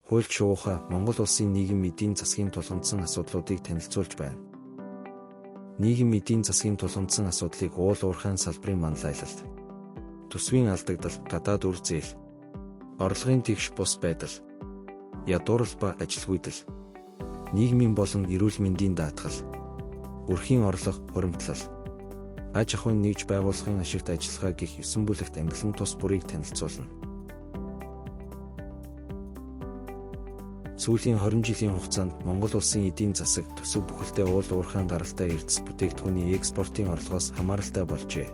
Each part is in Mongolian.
Хуульч Шууха Монгол улсын нийгэм эдийн засгийн тулгамдсан асуудлуудыг танилцуулж байна. Нийгэм эдийн засгийн тулгамдсан асуудлыг уул уурхайн салбарын манлайлалт, төсвийн алдагдал, гадаад үр зээл, орлогын тэгш бус байдал, ядуурл ба ажилгүйдэл, нийгмийн болон эрүүл мэндийн даатгал, өрхийн орлого, хуримтлал, аж ахуйн нэгж байгууллагын ашигт ажиллагаа гэх 9 бүлэгт ангилан тус бүрийг танилцуулна. Сүүлийн 20 жилийн хугацаанд Монгол улсын эдийн засаг төсөв бүхэлдээ уул уурхайн гаралтай эрдэс бүтээгдэхүүний экспортын орлогоос хамааралтай болжээ.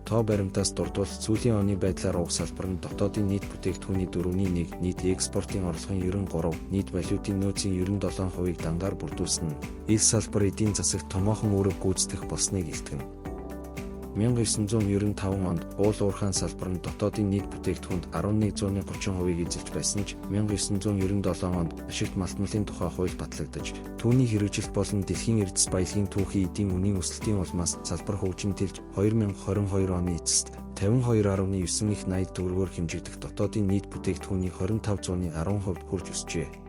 Тоо баримтаас дурдвал сүүлийн оны байдлаар уг салбар нь дотоодын нийт бүтээгдэхүүний 4.1, нийт экспортын орлогын 93, нийт валютын нөөцийн 97%-ийг дангаар бүрдүүлсэн нь ил салбар эдийн засагт томоохон үүрэг гүйцэтгэх болсныг илтгэнэ. 1995 онд уул уурхайн салбар нь дотоодын нийт бүтээгдэхүүнд 11.30%-ийг эзэлж байсан ч 1997 онд ашигт малтмалын тухай хууль батлагдаж, түүний хэрэгжилт болон дэлхийн эрдэс баялагын түүхий эдийн үнийн өсөлтийн улмаас салбар хөгжин тэлж 2022 оны эцэст 52.9 их 80 төгрөгөөр хэмжигдэх дотоодын нийт бүтээгдэхүүний 25.10% хүрч өсжээ.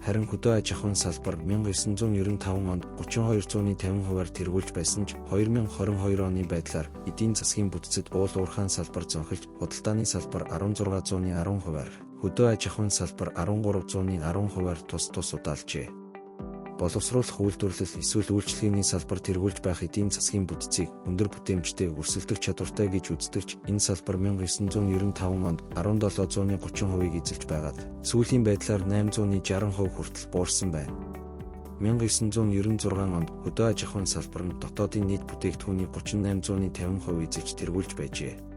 Харин хөдөө аж ахуйн салбар 1995 онд 32.50%-аар тэргүүлж байсан ч 2022 оны байдлаар эдийн засгийн бүтцэд уул уурхайн салбар зөнхөлж, худалдааны салбар 16.10%-аар, хөдөө аж ахуйн салбар 13.10%-аар тус тус удаалжээ. Боловсруулах үйлдвэрлэл эсвэл үйлчилгээний салбар тэргүүлж байх эдийн засгийн бүтцийг өндөр бүтээмжтэй өрсөлдөх чадвартай гэж үздэг ч энэ салбар 1995 онд 17.30%-ийг эзэлж байгаад сүүлийн байдлаар 860% хүртэл буурсан байна. 1996 онд хөдөө аж ахуйн салбар нь дотоодын нийт бүтээгдэхүүний 38.50% эзэлж тэргүүлж байжээ.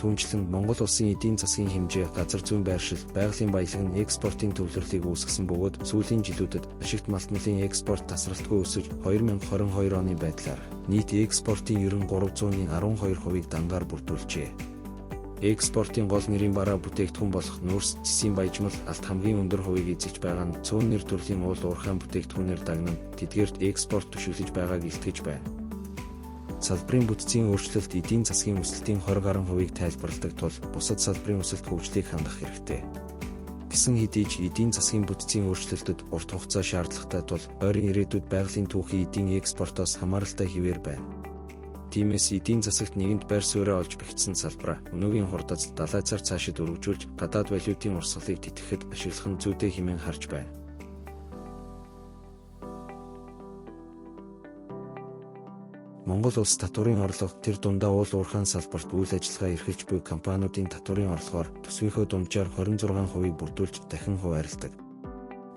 Түүнчлэн Монгол улсын эдийн засгийн хэмжээ, газар зүйн байршил, байгалийн баялаг нь экспортын төвлөрлийг үүсгэсэн бөгөөд сүүлийн жилүүдэд ашигт малтмалын экспорт тасралтгүй өсөж 2022 оны байдлаар нийт экспортын 93.12%-ийг дангаар бүрдүүлжээ. Экспортын гол нэрийн бараа бүтээгдэхүүн болох нүүрс, цэсийн баяжмал, алт хамгийн өндөр хувийг эзэлж байгаа нь цөөн нэр төрлийн уул уурхайн бүтээгдэхүүнээр дагнан тэдгээрт экспорт түшиглэж байгааг илтгэж байна. Салбарын бүтцийн өөрчлөлт эдийн засгийн өсөлтийн 20 гаруй хувийг тайлбарладаг тул бусад салбарын өсөлт хөгжлийг хангах хэрэгтэй. Гэсэн хэдий ч эдийн засгийн бүтцийн өөрчлөлтөд урт хугацаа шаардлагатай тул ойрын ирээдүйд байгалийн түүхий эдийн экспортоос хамааралтай хэвээр байна. Тиймээс эдийн засагт нэгэнт байр сууриа олж бэхжсэн салбараа өнөөгийн хурдац далайцаар цаашид өргөжүүлж гадаад валютын урсгалыг тэтгэхэд ашиглах нь зүйтэй хэмээн харж байна. Монгол улс татварын орлого тэр дундаа уул уурхайн салбарт үйл ажиллагаа эрхэлж буй компаниудын татварын орлогоор төсвийнхөө дунджаар 26%-ийг бүрдүүлж дахин хуваарлдаг.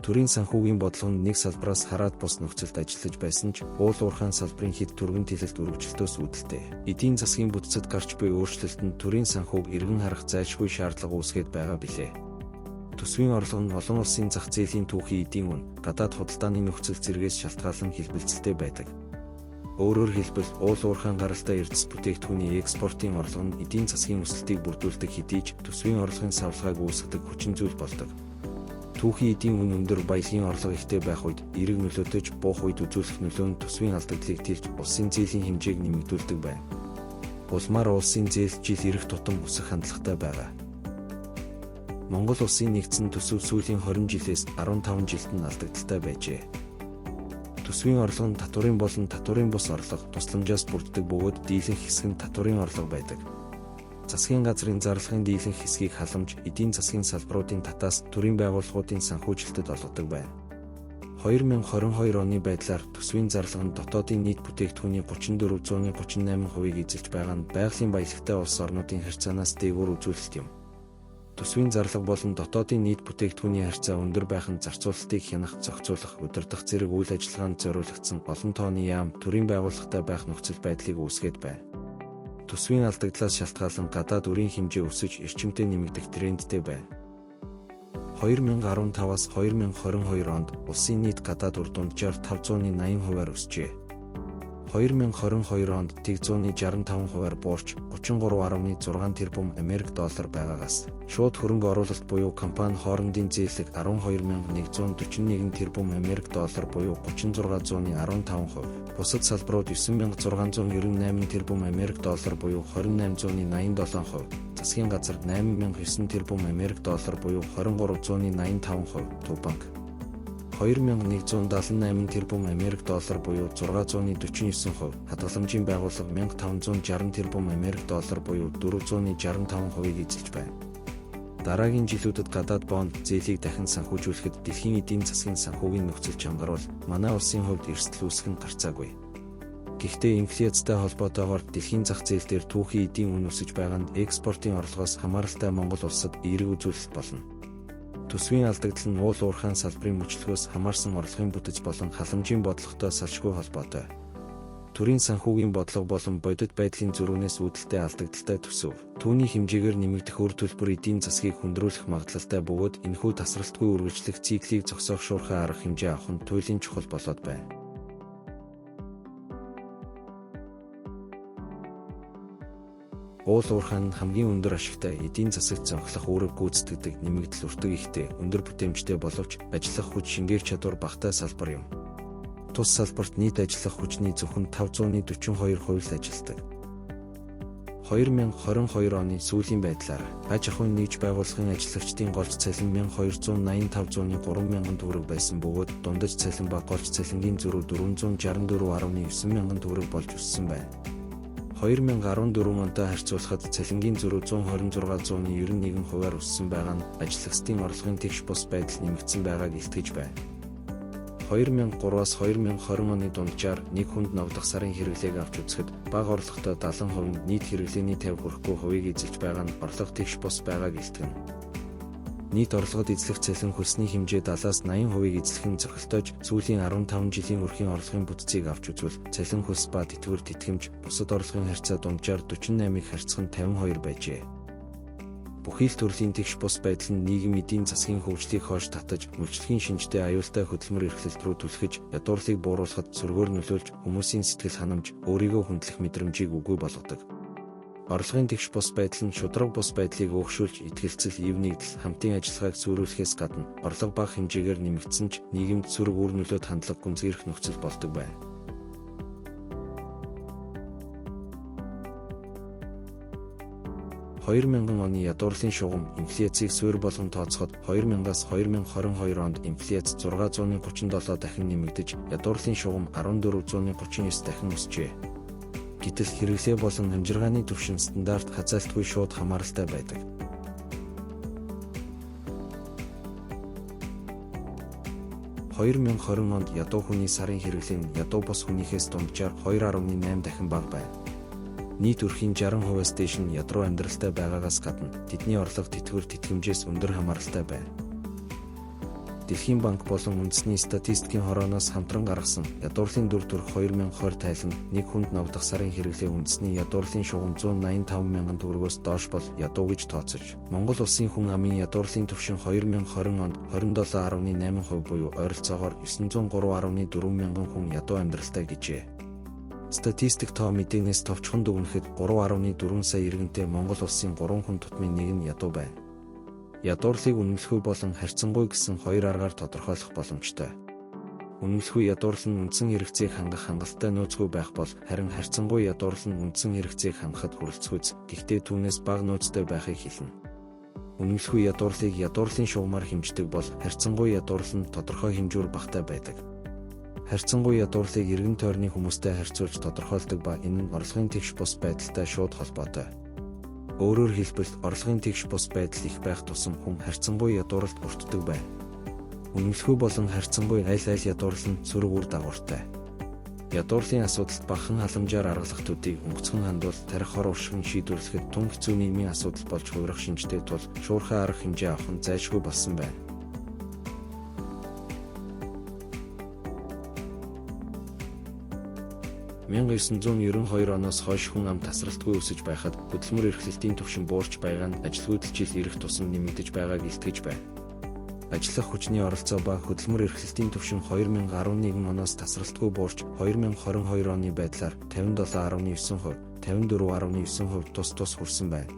Төрийн санхүүгийн бодлого нь нэг салбараас хараад бус нөхцөлд ажиллаж байсан ч уул уурхайн салбарын хэд түргэн тэлэлт өргөжлөлтөөс үүдэлтэй. Эдийн засгийн бүтцэд гарч буй өөрчлөлт нь төрийн санхүүг эргэн харах зайлшгүй шаардлага үүсгээд байгаа билээ. Төсвийн орлого нь олон улсын зах зээлийн түүхий эдийн үн, гадаад худалдааны нөхцөл зэргээс шалтгаалan хэлбэлзэлтэй байдаг. Өөрөөр хэлбэл, уул уурхайн гаралтай эрдэс бүтээгдэхүүний экспортын орлого нь эдийн засгийн өсөлтийг бүрдүүлдэг хэдий ч төсвийн орлогын савлгааг үүсгэдэг хүчин зүйл болдог. Түүхий эдийн үн өндөр, баялагын орлого ихтэй байх үед эерэг нөлөөтэй ч буух үед үзүүлэх нөлөө нь төсвийн алдагдлыг тэлж улсын зээлийн хэмжээг нэмэгдүүлдэг байна. Улмаар улсын зээл жил ирэх тутам өсөх хандлагатай байгаа. Монгол улсын нэгдсэн төсөв сүүлийн 20 жилээс 15 жилд нь алдагдaltaй байжээ. Төсвийн орлого нь татварын болон татварын бус орлого тусламжаас бүрддэг бөгөөд дийлэнх хэсэг нь татварын орлого байдаг. Засгийн газрын зарлагын дийлэнх хэсгийг халамж, эдийн засгийн салбаруудын татаас төрийн байгууллагуудын санхүүжилтэд олгодог байна. 2022 оны байдлаар төсвийн зарлага нь дотоодын нийт бүтээгдэхүүний 34.38%-ийг эзэлж байгаа нь байгалийн баялагтай улс орнуудын харьцаанаас дээгүүр үзүүлэлт юм. Төсвийн зарлага болон дотоодын нийт бүтээгдэхүүний харьцаа өндөр байх нь зарцуулалтыг хянах, зохицуулах, удирдах зэрэг үйл ажиллагаанд зориулагдсан олон тооны яам, төрийн байгууллагатай байх нөхцөл байдлыг үүсгээд байна. Төсвийн алдагдлаас шалтгаалan гадаад үрийн хэмжээ өсөж эрчимтэй нэмэгдэх трендтэй байна. 2015-аас 2022 онд улсын нийт гадаад үр дунджаар 580%-аар өсжээ. 2022 онд 165%-аар буурч 33.6 тэрбум Америк доллар байгаагаас шууд хөрөнгө оруулалт буюу компани хоорондын зээлэг 12141 тэрбум Америк доллар буюу 36.15%, бусад салбарууд 9698 тэрбум Америк доллар буюу 28.87%, засгийн газар 8,009 тэрбум Америк доллар буюу 23.85%, Төв банк 2178 тэрбум Америк доллар буюу 649%, хадгаламжийн байгууллага 1560 тэрбум Америк доллар буюу 465%-ийг эзэлж байна. Дараагийн жилүүдэд гадаад бонд зээлийг дахин санхүүжүүлэхэд дэлхийн эдийн засгийн санхүүгийн нөхцөл чангаруул манай улсын хувьд эрсдэл үүсэх нь гарцаагүй. Гэхдээ инфляцтай холбоотойгоор дэлхийн зах зээл дээр түүхий эдийн үн өсөж байгаа нь экспортын орлогоос хамааралтай Монгол улсад эерэг үзүүлэлт болно. Төсвийн алдагдал нь уул уурхайн салбарын мөчлөгөөс хамаарсан орлогын бүтэц болон халамжийн бодлоготой салшгүй холбоотой. Төрийн санхүүгийн бодлого болон бодит байдлын зөрүүнээс үүдэлтэй алдагдaltaй төсөв. Түүний хэмжээгээр нэмэгдэх үр төлбөр эдийн засгийг хүндрүүлэх магадлалтай бөгөөд энэхүү тасралтгүй үргэлжлэх циклийг зогсоох шуурхай арга хэмжээ авах нь туйлын чухал болоод байна. Уул уурхай нь хамгийн өндөр ашигтай эдийн засагт зонхлох үүрэг гүйцэтгэдэг нэмэгдэл өртөг ихтэй өндөр бүтээмжтэй боловч ажиллах хүч шингээх чадвар багатай салбар юм. Тус салбарт нийт ажиллах хүчний зөвхөн 542% л ажилтдаг. 2022 оны сүүлийн байдлаар аж ахуйн нэгж байгууллагын ажиллагчдын голч цалин 1285.3 мянган төгрөг байсан бөгөөд дундаж цалин ба голч цалингийн зөрүү 464.9 мянган төгрөг болж өссөн байна. 2014 онтой харьцуулахад цалингийн зөрүү 126.91 хувиар өссөн байгаа нь ажиллагчдын орлогын тэгш бус байдал нэмэгдсэн байгааг илтгэж байна. 2003-аас 2020 оны дунджаар нэг хүнд ногдох сарын хэрэглээг авч үзэхэд бага орлоготой 70% нь нийт хэрэглээний 50 хүрэхгүй хувийг эзэлж байгаа нь орлого тэгш бус байгааг илтгэнэ. Нийт орлогод эзлэх цалин хөлсний хэмжээ 70-аас 80%-ийг эзлэх нь зохилтойж сүүлийн 15 жилийн өрхийн орлогын бүтцийг авч үзвэл цалин хөлс ба тэтгэвэр тэтгэмж бусад орлогын харьцаа дунджаар 48-ыг харьцах нь 52 байжээ. Бүхий л төрлийн тэгш бус байдал нь нийгэм эдийн засгийн хөгжлийг хойш татаж, мөлжлөгийн шинжтэй аюултай хөдөлмөр эрхлэлт рүү түлхэж, ядуурлыг бууруулахад сөргөөр нөлөөлж, хүмүүсийн сэтгэл ханамж, өөрийгөө хүндлэх мэдрэмжийг үгүй болгодог. Орлогын тэгш бус байдал нь шударга бус байдлыг өөгшүүлж, итгэлцэл, ив нэгдэл, хамтын ажиллагааг зүйрүүлэхээс гадна орлого бага хэмжээгээр нэмэгдсэн ч нийгэмд сөрөг үр нөлөөт хандлага гүнзгийрэх нөхцөл болдог байна. 2000 оны ядуурлын шугам инфляцийг суурь болгон тооцоход 2000-аас 2022 онд инфляц 637 дахин нэмэгдэж, ядуурлын шугам 1439 дахин өсжээ. Гэтэл хэрэглээ болон амжиргааны түвшин стандарт хазайлтгүй шууд хамааралтай байдаг. 2020 онд ядуу хүний сарын хэрэглээ нь ядуу бус хүнийхээс дунджаар 2.8 дахин бага байна. Нийт өрхийн 60%-аас дээш нь ядруу амьдралтай байгаагаас гадна тэдний орлого тэтгэвэр тэтгэмжээс өндөр хамааралтай байна. Дэлхийн банк болон үндэсний статистикийн хорооноос хамтран гаргасан ядуурлын дүр төрх 2020 тайлан нэг хүнд ногдох сарын хэрэглээ үндэсний ядуурлын шугам 185 мянган төгрөгөөс доош бол ядуу гэж тооцож, Монгол улсын хүн амын ядуурлын түвшин 2020 онд 27.8% буюу ойролцоогоор 903.4 мянган хүн ядуу амьдралтай гэжээ. Статистик тоо мэдээнээс товчхон дүгнэхэд 3.4 сая иргэнтэй Монгол улсын 3 хүн тутмын нэг нь ядуу байна. Ядуурлыг үнэмлэхүй болон харьцангуй гэсэн хоёр аргаар тодорхойлох боломжтой. Үнэмлэхүй ядуурлал нь үндсэн хэрэгцээг хангах хангалттай нөөцгүй байх бол харин харьцангуй ядуурлал нь үндсэн хэрэгцээг хангахад хүрэлцэхүйц, гэхдээ түүнээс бага нөөцтэй байхыг хэлнэ. Үнэмлэхүй ядуурлыг ядуурлын шугамар хэмждэг бол харьцангуй ядуурлал нь тодорхой хэмжүүр багатай байдаг. Харьцангуй ядуурлыг эргэн тойрны хүмүүстэй харьцуулж тодорхойлдог ба энэ нь орлогын тэгш бус байдалтай шууд холбоотой. Өөрөөр хэлбэл орлогын тэгш бус байдал их байх тусам хүн харьцангуй ядууралд өртдөг байна. Үнэмлэхүй болон харьцангуй аль аль ядуурлал нь сөрөг үр дагавартай. Ядуурлын асуудалд багахан халамжаар аргалах төдий онгоцхон хандвал тарих хор уршигын шийдвэрлэхэд тун хэцүү нийгмийн асуудал болж хувирах шинжтэй тул шуурхай арга хэмжээ авах нь зайлшгүй болсон байна. 1992 оноос хойш хүн ам тасралтгүй өсөж байхад хөдөлмөр эрхлэлтийн түвшин буурч байгаа нь ажилгүйдэл жил ирэх тусам нэмэгдэж байгааг илтгэж байна. Ажиллах хүчний оролцоо ба хөдөлмөр эрхлэлтийн түвшин 2011 оноос тасралтгүй буурч 2022 оны байдлаар 57.9%, 54.9% тус тус хүрсэн байна.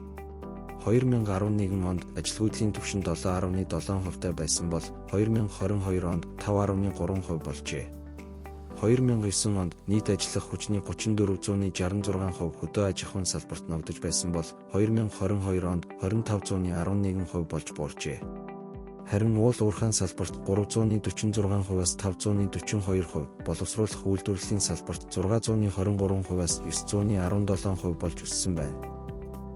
2011 онд ажилгүйдлийн түвшин 7.7%-тай байсан бол 2022 онд 5.3% болжээ. 2009 онд нийт ажиллах хүчний 34.66% хөдөө аж ахуйн салбарт ногдож байсан бол 2022 онд 25.11% болж буурчээ. Харин уул уурхайн салбарт 346%-аас 542%, боловсруулах үйлдвэрлэлийн салбарт 623%-аас 917% болж өссөн байна.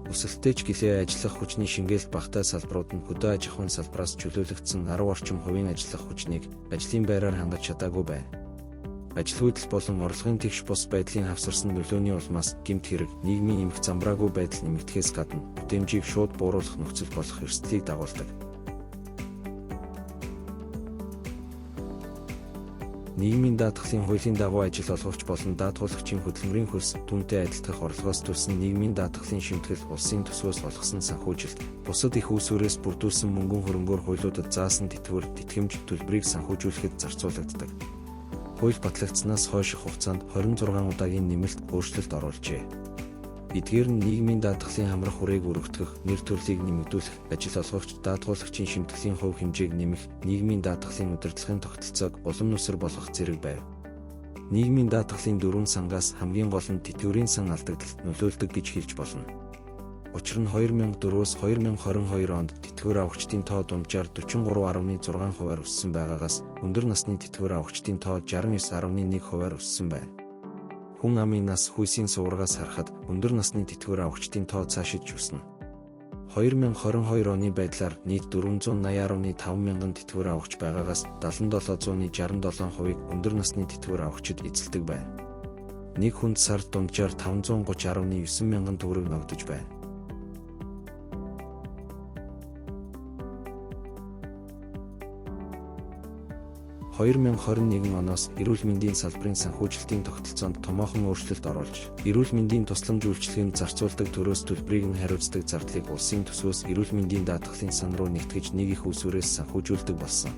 Өсөлттэй ч гэлээ ажиллах хүчний шингээлт багатай салбарууд нь хөдөө аж ахуйн салбараас чөлөөлөгдсөн 10 орчим хувийн ажиллах хүчнийг ажлын байраар хангаж чадаагүй байна. Ажилгүйдэл болон орлогын тэгш бус байдлын хавсарсан нөлөөний улмаас гэмт хэрэг, нийгмийн эмх замбраагүй байдал нэмэгдэхээс гадна бүтээмжийг шууд бууруулах нөхцөл болох эрсдлийг дагуулдаг. Нийгмийн даатгалын хуулийн дагуу ажил олгогч болон даатгуулагчийн хөдөлмөрийн хөлс түүнтэй адилтгах орлогоос төлсөн нийгмийн даатгалын шимтгэл улсын төсвөөс олгосон санхүүжилт, бусад эх үүсвэрээс бүрдүүлсэн мөнгөн хөрөнгөөр хуулиудад заасан тэтгэвэр, тэтгэмж, төлбөрийг санхүүжүүлэхэд зарцуулагддаг. Хууль батлагдсанаас хойших хугацаанд 26 удаагийн нэмэлт өөрчлөлт оруулжээ. Эдгээр нь нийгмийн даатгалын хамрах хүрээг өргөтгөх, нэр төрлийг нэмэгдүүлэх, ажил олгогч, даатгуулагчийн шимтгэлийн хувь хэмжээг нэмэх, нийгмийн даатгалын удирдлагын тогтолцоог улам нүсэр болгох зэрэг байв. Нийгмийн даатгалын дөрвөн сангаас хамгийн гол нь тэтгэврийн сан алдагдалд нөлөөлдөг гэж хэлж болно. Учир нь 2004-өөс 2022 онд тэтгэвэр авагчдын тоо дунджаар 43.6%-аар өссөн байгаагаас өндөр насны тэтгэвэр авагчдын тоо 69.1%-аар өссөн байна. Хүн амын нас хүйсийн суваргаас харахад өндөр насны тэтгэвэр авагчдын тоо цаашид өснө. 2022 оны байдлаар нийт 480.5 мянган тэтгэвэр авагч байгаагаас 77.67%-ийг өндөр насны тэтгэвэр авагчид эзэлдэг байна. Нэг хүнд сард дунджаар 530.9 мянган төгрөг ногдож байна. 2021 оноос эрүүл мэндийн салбарын санхүүжилтийн тогтолцоонд томоохон өөрчлөлт оруулж, эрүүл мэндийн тусламж үйлчилгээнд зарцуулдаг төрөөс төлбөрийг нь хариуцдаг зардлыг улсын төсвөөс эрүүл мэндийн даатгалын сан руу нэгтгэж нэг их үүсвэрээс санхүүжүүлдэг болсон.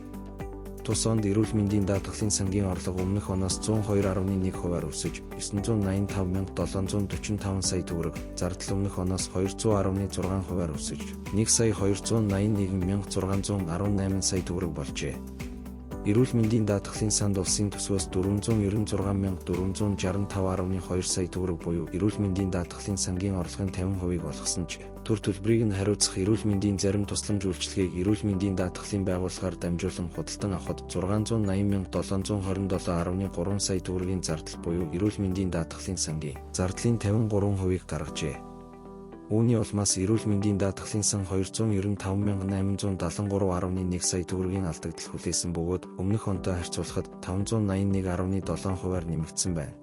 Тус онд эрүүл мэндийн даатгалын сангийн орлого өмнөх оноос 102.1%-аар өсөж 985,745 сая төгрөг, зардал өмнөх оноос 200.6%-аар өсөж 1 сая 281,618 сая төгрөг болжээ. Эрүүл мэндийн даатгалын санд улсын төсвөөс 496,465.2 сая төгрөг буюу эрүүл мэндийн даатгалын сангийн орлогын 50%-ийг олгосон ч төр төлбөрийг нь хариуцах эрүүл мэндийн зарим тусламж үйлчилгээг эрүүл мэндийн даатгалын байгууллагаар дамжуулан худалдан авахад 680,727.3 сая төгрөгийн зардал буюу эрүүл мэндийн даатгалын сангийн зардлын 53%-ийг гаргажээ. Үүний улмаас эрүүл мэндийн даатгалын сан 295,873.1 сая төгрөгийн алдагдал хүлээсэн бөгөөд өмнөх онтой харьцуулахад 581.7%-аар нэмэгдсэн байна.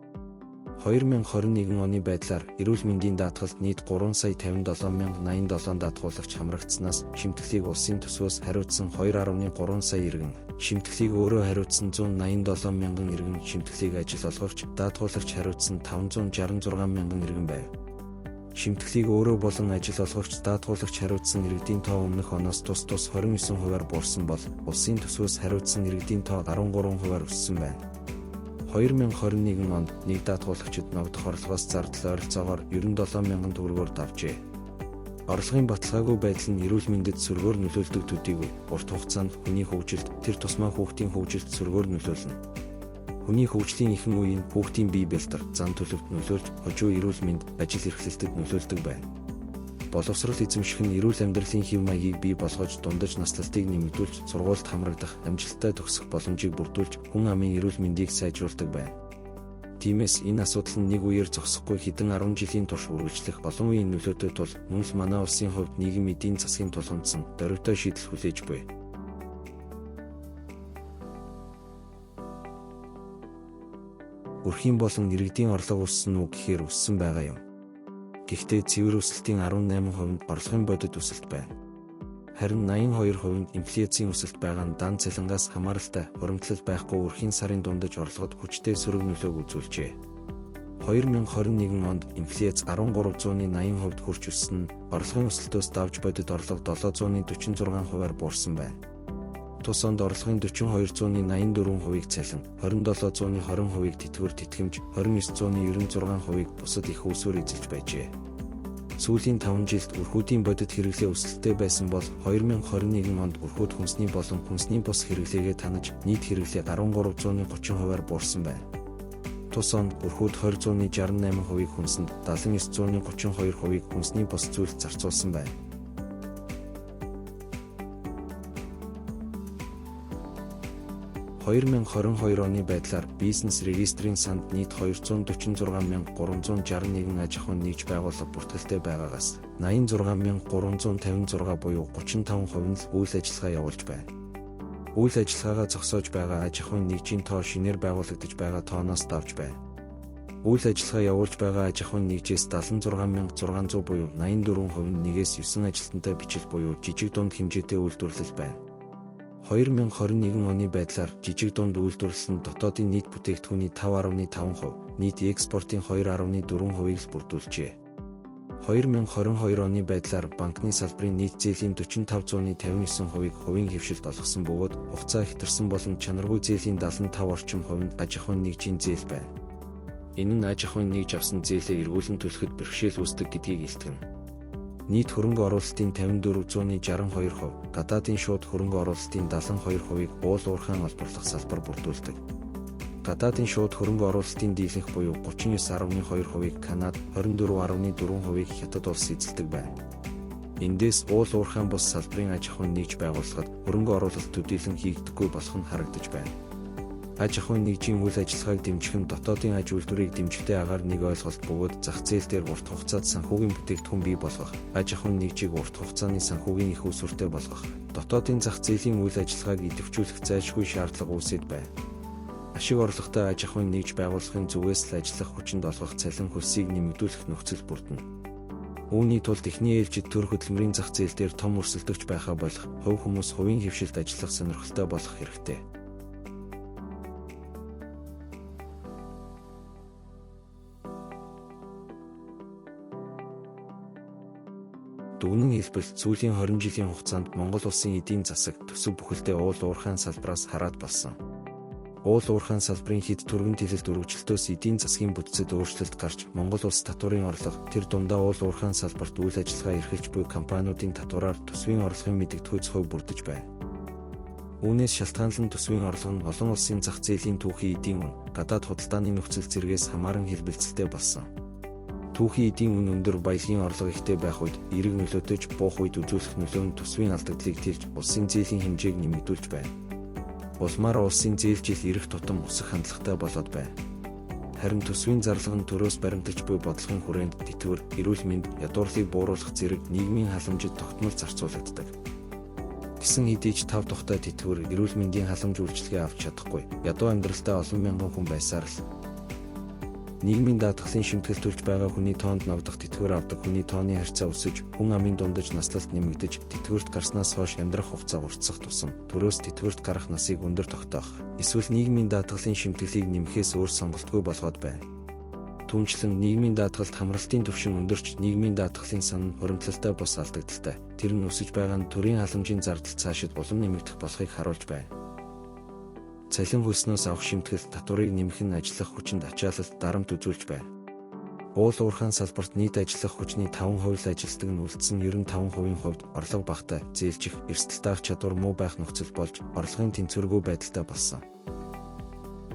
2021 оны байдлаар эрүүл мэндийн даатгалд нийт 3 сая 57,087 даатгуулагч хамрагдсанаас шимтгэлийг улсын төсвөөс хариуцсан 2.3 сая иргэн, шимтгэлийг өөрөө хариуцсан 187 мянган иргэн, шимтгэлийг ажил олгогч, даатгуулагч хариуцсан 566 мянган иргэн байв. Шимтгэлийг өөрөө болон ажил олгогч, даатгуулагч хариуцсан иргэдийн тоо өмнөх оноос тус тус 29%-аар буурсан бол улсын төсвөөс хариуцсан иргэдийн тоо 13%-аар өссөн байна. 2021 онд нэг даатгуулагчид ногдох орлогоос зардал ойролцоогоор 97 мянган төгрөгөөр давжээ. Орлогын баталгаагүй байдал нь эрүүл мэндэд сөргөөр нөлөөлдөг төдийгүй урт хугацаанд хүний хөгжилд, тэр тусмаа хүүхдийн хөгжилд сөргөөр нөлөөлнө. Хүний хөгжлийн ихэнх үе нь хүүхдийн бие бэлтэр, зан төлөвт нөлөөлж, хожуу эрүүл мэнд, ажил эрхлэлтэд нөлөөлдөг байна. Боловсрол эзэмших нь эрүүл амьдралын хэв маягийг бий болгож, дундаж наслалтыг нэмэгдүүлж, сургуульд хамрагдах, амжилттай төгсөх боломжийг бүрдүүлж, хүн амын эрүүл мэндийг сайжруулдаг байна. Тиймээс энэ асуудал нь нэг үеэр зогсохгүй хэдэн 10 жилийн турш үргэлжлэх олон үеийн нөлөөтэй тул мөн л манай улсын хувьд нийгэм эдийн засгийн тулгамдсан дорвитой шийдэл хүлээж буй. Өрхийн болон иргэдийн орлого өссөн үү гэхээр өссөн байгаа юм. Гэхдээ цэвэр өсөлтийн 18% нь орлогын бодит өсөлт байна. Харин 82% нь инфляцийн өсөлт байгаа нь дан цалингаас хамааралтай хуримтлал байхгүй өрхийн сарын дундаж орлогод хүчтэй сөрөг нөлөөг үзүүлжээ. 2021 онд инфляц 13.80% хүрч өссөн нь орлогын өсөлтөөс давж бодит орлого 746%-аар буурсан байна. Тус онд орлогын 42.84%-ийг цалин, 27.20%-ийг тэтгэвэр тэтгэмж, 29.96%-ийг бусад эх үүсвэр эзэлж байжээ. Сүүлийн 5 жилд өрхүүдийн бодит хэрэглээ өсөлттэй байсан бол 2021 онд өрхүүд хүнсний болон хүнсний бус хэрэглээгээ танаж нийт хэрэглээ 13.30%-аар буурсан байна. Тус онд бүрхүүд 20.68%-ийг хүнсэнд, 79.32%-ийг хүнсний бус зүйлд зарцуулсан байна. 2022 оны байдлаар бизнес регистрийн санд нийт 246,361 аж ахуйн нэгж байгууллага бүртгэлтэй байгаагаас 86,356 буюу 35% нь л үйл ажиллагаа явуулж байна. Үйл ажиллагаагаа зогсоож байгаа аж ахуйн нэгжийн тоо шинээр байгуулагдаж байгаа тооноос давж байна. Үйл ажиллагаа явуулж байгаа аж ахуйн нэгжээс 76,600 буюу 84% нь 1-ээс 9 ажилтнтай бичил буюу жижиг дунд хэмжээтэй үйлдвэрлэл байна. 2021 оны байдлаар жижиг дунд үйлдвэрлэл нь дотоодын нийт бүтээгдэхүүний 5.5%, нийт экспортын 2.4%-ийг л бүрдүүлжээ. 2022 оны байдлаар банкны салбарын нийт зээлийн 45.59%-ийг хувийн хэвшилд олгосон бөгөөд хугацаа хэтэрсэн болон чанаргүй зээлийн 75 орчим хувь нь аж ахуйн нэгжийн зээл байна. Энэ нь аж ахуйн нэгж авсан зээлээ эргүүлэн төлөхөд бэрхшээл үүсдэг гэдгийг илтгэнэ. Нийт хөрөнгө оруулалтын 54.62%, гадаадын шууд хөрөнгө оруулалтын 72%-ийг уул уурхайн олборлох салбар бүрдүүлдэг. Гадаадын шууд хөрөнгө оруулалтын дийлэнх буюу 39.2%-ийг Канада, 24.4%-ийг Хятад улс эзэлдэг байна. Эндээс уул уурхайн бус салбарын аж ахуйн нэгж байгууллагад хөрөнгө оруулалт төдийлөн хийгдэхгүй болох нь харагдаж байна. Аж ахуйн нэгжийн үйл ажиллагааг дэмжих нь дотоодын аж үйлдвэрийг дэмжихтэй агаар нэг ойлголт бөгөөд зах зээл дээр урт хугацаанд санхүүгийн бүтээгдэхүүн бий болгох, аж ахуйн нэгжийг урт хугацааны санхүүгийн их үүсвэртэй болгох, дотоодын зах зээлийн үйл ажиллагааг идэвхжүүлэх зайлшгүй шаардлага үүсээд байна. Ашиг орлоготой аж ахуйн нэгж байгууллагын зүгээс л ажиллах хүчинд олгох цалин хөлсийг нэмэгдүүлэх нөхцөл бүрдэнэ. Үүний тулд эхний ээлжид төр хөдөлмөрийн зах зээл дээр том өрсөлдөгч байхаа болох хувь хүмүүс хувийн хэвшилд ажиллах сонирхолтой болох хэрэгтэй. Дүгнэн хэлбэл сүүлийн 20 жилийн хугацаанд Монгол улсын эдийн засаг төсөв бүхэлдээ уул уурхайн салбараас хараад болсон. Уул уурхайн салбарын хэд түргэн тэлэлт өргөжлөлтөөс эдийн засгийн бүтцэд өөрчлөлт гарч Монгол улс татварын орлого тэр дундаа уул уурхайн салбарт үйл ажиллагаа эрхэлж буй компаниудын татвараар төсвийн орлогын мэдэгдэхүйц хувь бүрдэж байна. Үүнээс шалтгаанлан төсвийн орлого нь олон улсын зах зээлийн түүхий эдийн үн, гадаад худалдааны нөхцөл зэргээс хамааран хэлбэлцэлтэй болсон. Түүхий эдийн үн өндөр, баялагын орлого ихтэй байх үед эерэг нөлөөтэй ч буух үед үзүүлэх нөлөө нь төсвийн алдагдлыг тэлж улсын зээлийн хэмжээг нэмэгдүүлж байна. Улмаар улсын зээл жил ирэх тутам өсөх хандлагатай болоод байна. Харин төсвийн зарлага нь төрөөс баримталж буй бодлогын хүрээнд тэтгэвэр, эрүүл мэнд, ядуурлыг бууруулах зэрэг нийгмийн халамжид тогтмол зарцуулагддаг. Гэсэн хэдий ч тав тухтай тэтгэвэр, эрүүл мэндийн халамж үйлчилгээ авч чадахгүй ядуу амьдралтай олон мянган хүн байсаар л нийгмийн даатгалын шимтгэл төлж байгаа хүний тоонд ногдох тэтгэвэр авдаг хүний тооны харьцаа өсөж, хүн амын дундаж наслалт нэмэгдэж, тэтгэврт гарснаас хойш амьдрах хугацаа уртсах тусам төрөөс тэтгэврт гарах насыг өндөр тогтоох, эсвэл нийгмийн даатгалын шимтгэлийг нэмэхээс өөр сонголтгүй болгоод байна. Түүнчлэн нийгмийн даатгалд хамралтын түвшин өндөрч нийгмийн даатгалын сан нь хуримтлалтай бус алдагдaltaй. Тэр нь өсөж байгаа нь төрийн халамжийн зардал цаашид улам нэмэгдэх болохыг харуулж байна. Цалин хөлснөөс авах шимтгэл татварыг нэмэх нь ажиллах хүчинд ачаалалт дарамт үзүүлж байна. Уул уурхайн салбарт нийт ажиллах хүчний 5% л ажилтдаг нь үлдсэн 95%-ийн хувьд орлого багатай, зээлжих, эрсдэл таах чадвар муу байх нөхцөл болж орлогын тэнцвэргүй байдалтай болсон.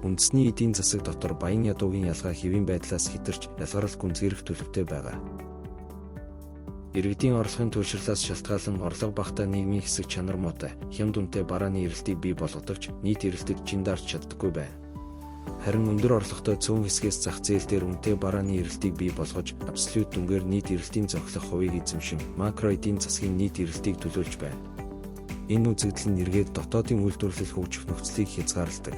Үндэсний эдийн засаг дотор баян ядуугийн ялгаа хэвийн байдлаас хэтэрч ялгарл гүнзгийрэх төлөвтэй байгаа. Иргэдийн орлогын туйлширлаас шалтгаалan орлого багатай нийгмийн хэсэг чанар муутай, хямд үнэтэй барааны эрэлтийг бий болгодог ч нийт эрэлтэд жин дарж чаддаггүй байна. Харин өндөр орлоготой цөөн хэсгээс зах зээл дээр үнэтэй барааны эрэлтийг бий болгож, абсолют дүнгээр нийт эрэлтийн зохилох хувийг эзэмшин, макро эдийн засгийн нийт эрэлтийг төлөөлж байна. Энэ үзэгдэл нь эргээд дотоодын үйлдвэрлэл хөгжих нөхцөлийг хязгаарладаг.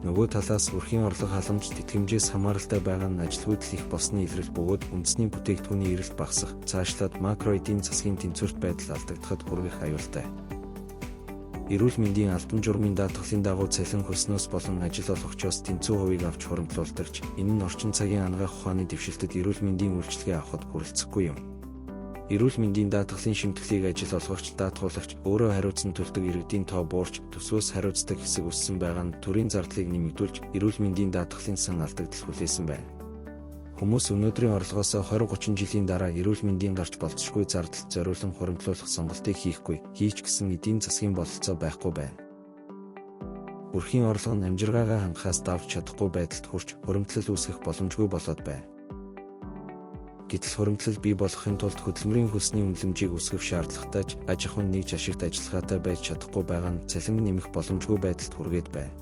Нөгөө талаас өрхийн орлого халамж тэтгэмжээс хамааралтай байгаа нь ажилгүйдэл их болсны илрэл бөгөөд үндэсний бүтээгдэхүүний эрэлт багасах, цаашлаад макро эдийн засгийн тэнцвэрт байдал алдагдахад хүргэх аюултай. Эрүүл мэндийн албан журмын даатгалын дагуу цалин хөлснөөс болон ажил олгогчоос тэнцүү хувийг авч хуримтлуулдаг ч энэ нь орчин цагийн анагаах ухааны дэвшилтэд эрүүл мэндийн үйлчилгээ авахад хүрэлцэхгүй юм. Эрүүл мэндийн даатгалын шимтгэлийг ажил олгогч, даатгуулагч өөрөө хариуцсан төлдөг иргэдийн тоо буурч, төсвөөс хариуцдаг хэсэг өссөн байгаа нь төрийн зардлыг нэмэгдүүлж, эрүүл мэндийн даатгалын сан алдагдал хүлээсэн байна. Хүмүүс өнөөдрийн орлогоосоо 20 30 жилийн дараа эрүүл мэндийн гарч болзошгүй зардалд зориулан хуримтлуулах сонголтыг хийхгүй, хийч гэсэн эдийн засгийн бололцоо байхгүй байна. Өрхийн орлого нь амжиргаагаа хангахаас давж чадахгүй байдалд хүрч хуримтлал үүсгэх боломжгүй болоод байна. Гэтэл хуримтлал бий болгохын тулд хөдөлмөрийн хөлсний үнэлэмжийг өсгөх шаардлагатай ч аж ахуйн нэгж ашигт ажиллагаатай байж чадахгүй байгаа нь цалин нэмэх боломжгүй байдалд хүргээд байна.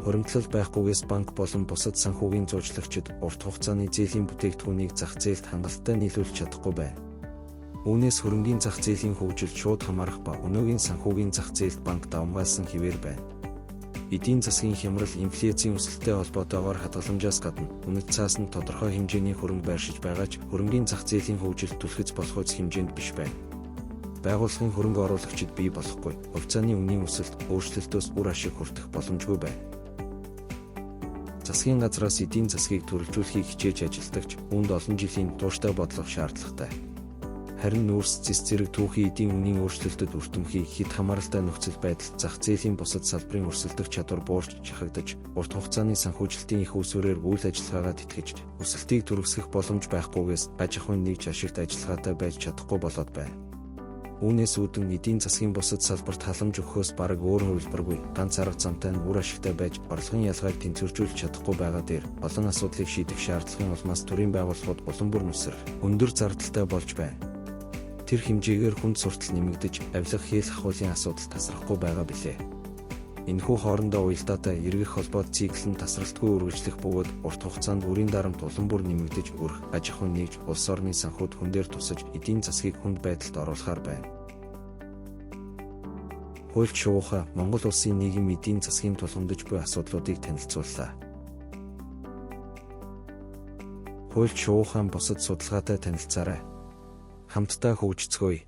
Хуримтлал байхгүйгээс банк болон бусад санхүүгийн зуучлагчид урт хугацааны зээлийн бүтээгдэхүүнийг зах зээлд хангалттай нийлүүлж чадахгүй байна. Үүнээс хөрөнгийн зах зээлийн хөгжилд шууд хамаарах ба өнөөгийн санхүүгийн зах зээлд банк давамгайлсан хэвээр байна. Эдийн засгийн хямрал инфляцийн өсөлттэй холбоотойгоор хадгаламжаас гадна үнэт цаас нь тодорхой хэмжээний хөрөнгө байршиж байгаа ч хөрөнгийн зах зээлийн хөгжилд түлхэц болох үз хэмжээнд биш байна. Байгууллагын хөрөнгө оруулагчид бий болохгүй хувьцааны үнийн өсөлт өөрчлөлтөөс үр ашиг хүртэх боломжгүй байна. Засгийн газраас эдийн засгийг төрөлжүүлэхийг хичээж ажилладаг ч үүнд олон жилийн тууштай бодлого шаардлагатай. Харин нүүрс цэс зэрэг түүхий эдийн үнийн өөрчлөлтөд өртөмхий хэт хамааралтай нөхцөл байдалд зах зээлийн бусад салбарын өрсөлдөх чадвар буурч шахагдаж, урт хугацааны санхүүжилтийн их усүрээр үйл ажиллагаагаа тэтгэж, өсөлтийг түргэсгэх боломж байхгүйгээс аж ахуйн нэгж ашигт ажиллагаатай байж чадахгүй болоод байна. Үүнээс үүдэн эдийн засгийн бусад салбарт халамж өгөхөөс бараг өөр хувилбаргүй ганц арга замтай нь үр ашигтай байж орлогын ялгааг тэнцвэржүүлж чадахгүй байгаа дээр олон асуудлыг шийдэх шаардлагын улмаас төрийн байгууллагууд улам бүр нүсрэх өндөр зардалтай болж байна. Тэр хэмжээгээр хүнд суртал нэмэгдэж авилга хэл ахуулын асуудал тасрахгүй байгаа билээ. Энэхүү хоорондоо уялдаатай эргэх холбоот цикл нь тасралтгүй үргэлжлэх бөгөөд урт хугацаанд үрийн дарамт улам бүр нэмэгдэж өрх аж ахуйн нэгж улс орны санхүүд хүн дээр тусаж эдийн засгийг хүнд байдалд оруулахаар байна. Хуульч шувууха Монгол улсын нийгэм эдийн засгийн тулгамдж буй асуудлуудыг танилцууллаа. Хуульч шувуухайн бусад судалгаатай танилцаарай. Хамтдаа хөгжицгөөе.